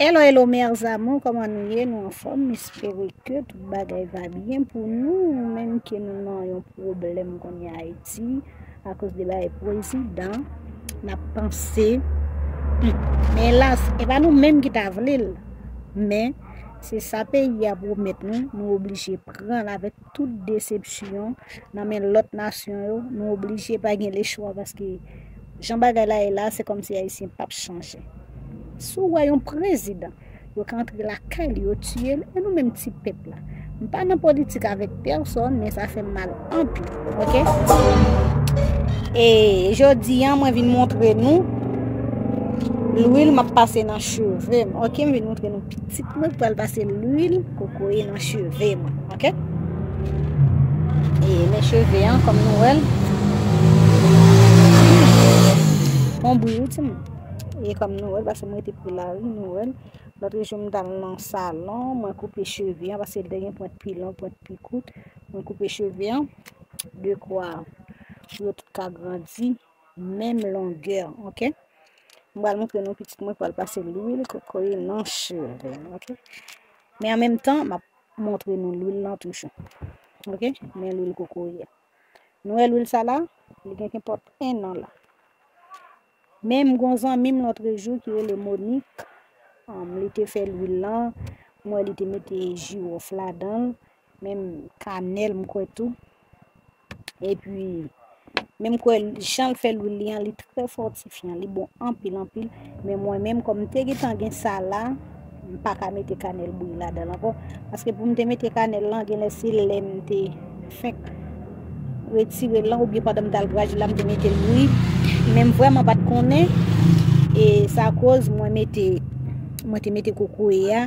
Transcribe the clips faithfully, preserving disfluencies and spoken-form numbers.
Hello, hello, mes amours, kòman nou ye? Nou anfòm? M espere ke tout bagay va byen pou nou. Nou menm ke nou nan yon pwoblèm kounye a Ayiti, akoz de bagay prezidan, n ap panse. Hmm. Men elas, e pa nou menm ki ta vle l. Men, se sa peyi a pwomèt nou, nou oblije pran l avèk tout desepsyon nan men lòt nasyon yo, nou oblije pa gen lechwa paske jan bagay la ye la, se kòmsi Ayisyen p ap chanje. Si w wè yon prezidan, yo ka antre lakay li, yo tiye l, e nou menm ti pèp la. M pa nan politik avèk pèsòn, men sa fè m mal anpil, oke? E jodi a, mwen vin montre nou lwil m ap pase nan cheve m, oke? M vin montre nou pitit mwen pral pase lwil kokoye nan cheve mwen, oke? E men cheve an, kòm nou wè l, on bri wi timoun. E kòm nou wè l, paske mwen rete pre lari, nou wè l. Lòt jou m t al nan salon, mwen koupe cheve an, paske l te gen pwent pi long, pwent pi kout. Mwen koupe cheve an, dekwa pou yo tout ka grandi menm longè, oke? M pral montre nou pitit mwen pral pase lwil kokoye nan cheve, oke? Men an menm tan, m ap montre nou lwil lan toujou. Oke? Men lwil kokoye a. Nou wè lwil sa la? Li gen kenpòt en an la. Men m gon zanmi m lòtrejou ki rele Monique. Um, li te fè lwil lan. M wè li te mete jiwòf ladan l. Menm kanèl, m kwè tou. Epi, men m kwè jan l fè lwil li an, li trè fòtifyan, li bon anpil, anpil. Men mwen menm, kòm m te gentan gen sa la, m pa ka mete kanèl bouyi ladan l ankò. Paske pou m te mete kanèl lan, genlè se lè m te fenk retire l lan, oubyen pandan m t al graje l la, m te mete l bouyi. Men m vrèman pa t konnen. E sa koz mwen mete, mwen te mete kokoye a.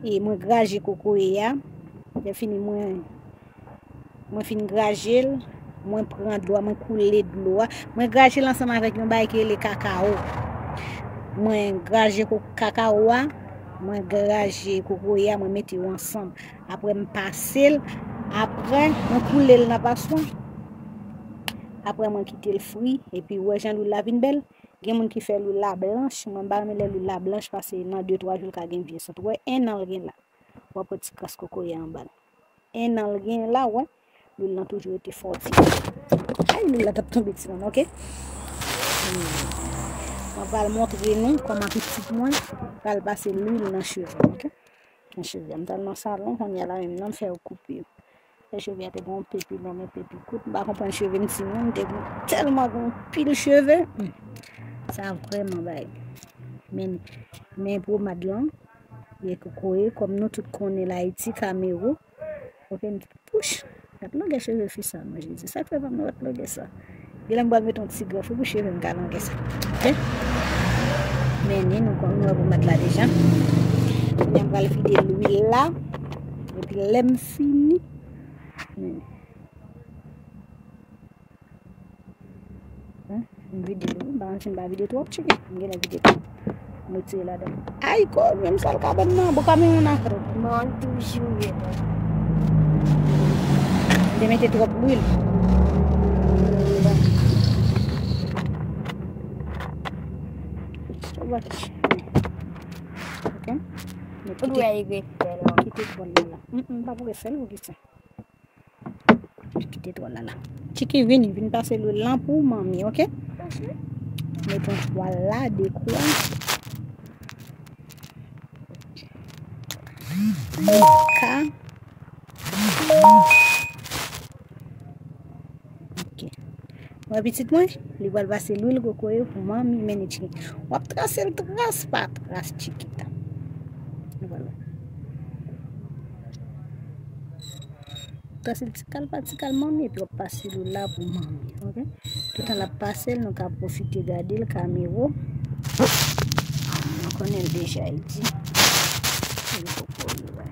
E mwen graje kokoye a. Lè fini, mwen Mwen fin graje l, mwen pran dlo a, mwen koule dlo a. Mwen graje l ansanm avèk yon bagay ki rele kakao. Mwen graje ko-, kakao a, mwen graje kokoye a, mwen mete yo ansanm. Apre m pase l, apre mwen koule l nan paswa. Apre mwen kite l fri, epi ou wè jan lwil la vin bèl. Gen moun ki fè lwil la blanch, mwen m pa renmen lè lwil la blanch pase nan de twa jou l ka gen vye sant. Ou wè en an l gen la. W ap wè ti kras kokoye anba l. En an l gen la, w wè. Lwil lan toujou rete fòtifye. Ay, lwil la t ap tonbe ti moun, oke? Hmm. Mwen pral montre nou kòman pitit mwen pral pase lwil nan cheve, oke? Nan cheve. M t al nan salon, kounye a la menm nan, m fè yo koupe yo. Fè cheve a te gon pepi long, men pepi kout. M pa konprann cheve m ti moun, m te gon, tèlman gon pil cheve. Hmm. Sa vrèman bay. Men, men pomad lan, e kokoye, kòm nou tout konnen l Ayiti, kamero. Oke, m di, pouch, gad longè cheve fi sa, non, Jezi. Sa k fè pa m wè longè sa? Genlè m pral mete yon ti grèf wi pou cheve m ka longè sa. Oke? Men ni nou konn nou wè pou m met la deja. Kounye a m pral vide lwil la. Epi lè m fini, men. Hein? M vide l wi, m pa konn si m pa vide twòp, tcheke. M genlè vide twòp. M retire ladan. Ay, kò, menm sal kabann nan, bò kamyon an. Bon, toujou ye. M te mete twòp lwil. So much. Ok. Mete. Ou dwe regle fè l. Kite twòl la la. Mm, mm, pa pou fè l, poukisa? Kite twòl la la. Tchiki, vini, vin pase lwil lan pou manmi, oke? Mete twòl la, dekwa. Ka. Oke. Wè pitit mwen, li pral pase lwil kokoye pou manmi, men ni Tchiki. W ap trase l tras pa tras, Tchikita. Vwala. Trase l ti kal pa ti kal manmi, epi w ap pase l la pou manmi, oke? Toutan l ap pase l, nou ka pwofite gade l, kamero. Nou konnen l deja, li di. Li poko rive.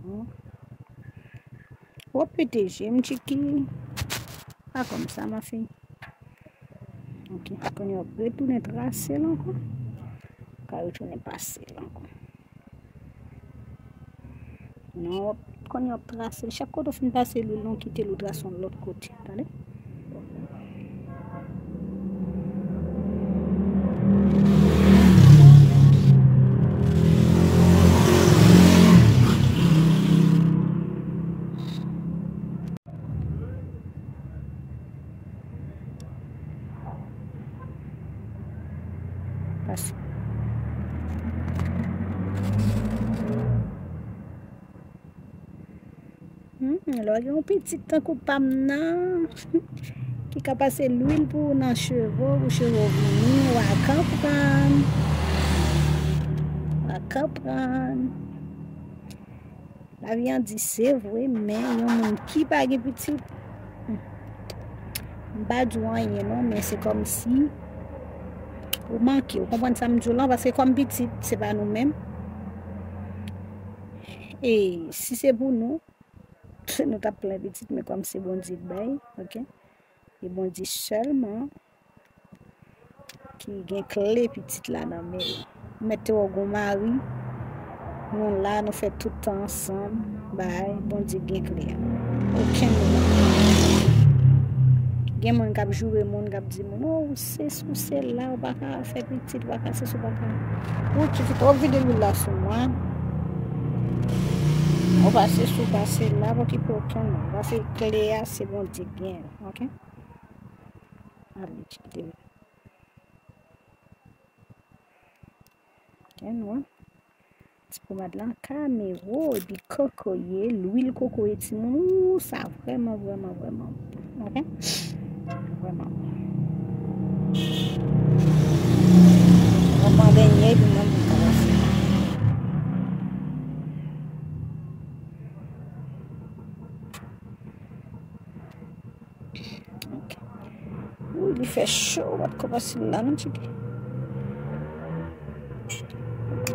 Hmm. W ap pete je m, Tchiki. Pa kòmsa, ma fille. Ok, kounye a w ap retounen trase l ankò. Ou ka retounen pase l ankò. Non, w ap, kounye a w ap trase l. Chak kote w fin pase lwil lan, w kite l, ou trase yon lòt kote. Tande? Hmm, lè w gen yon pitit tankou pa m nan, ki ka pase lwil pou ou nan cheve w, pou cheve w vini, w a konprann. W a konprann. Lavi an di se vre, men yon moun ki pa gen pitit, hmm, m pa di w anyen non, men se kòmsi ou manke, ou konprann sa m di w lan, paske kòm pitit, se pa nou menm. E si se pou nou, nou t ap plen pitit, men kòm se Bondye k bay, oke? E Bondye sèlman ki gen kle pitit la nan men l. Mèt te wè w gon mari, nou la, nou fè tout tan ansanm, bay, Bondye gen kle a. Okenn moun pa gen. Gen moun k ap joure moun, k ap di moun, "Oh, ou se, ou se la, ou pa ka fè pitit, ou pa ka se, ou pa ka." Ou ti fi twòp vide lwil la sou mwen. Ou pase sou, pase la, pa okipe okenn moun. Pase kle a, se Bondye k gen, oke? Alè, ti kite. Gen nou. Ti pomad lan ka, men wo, epi kokoye, lwil kokoye timoun, ou, sa vrèman, vrèman, vrèman bon. Oke? Vrèman bon. Mwen pran bènyè, epi mwen bouyi kawase. Ok. Wi, li fè cho, w ap kòmanse la, non, tchiki.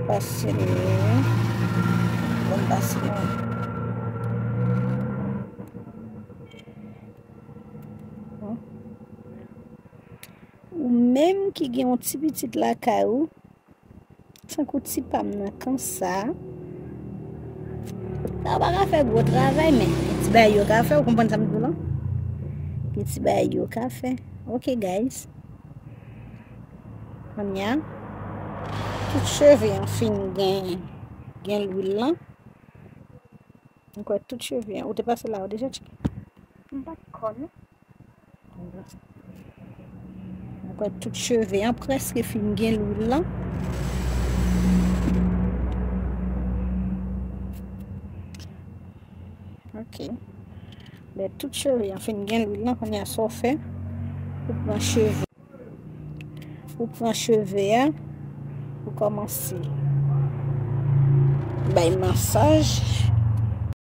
Pase li, wi. Bon, pase li. Bon. Ou menm ki gen yon ti pitit lakay ou, tankou ti pa m nan konsa. Sa yo pa ka fè gwo travay, men gen ti bagay yo ka fè, ou konprann sa m di w lan? Gen ti bagay yo ka fè. Ok, guys. Kounye a, tout cheve an fin gen, gen lwil lan. M kwè tout cheve an. Ou te pase la, ou deja tcheke? M pa t konn. M kwè tout cheve an prèske fin gen lwil lan. Ok. Lè tout cheve an fin gen lwil lan, kounye a sa w fè, ou pran cheve. Ou pran cheve a, ou kòmanse bay masaj.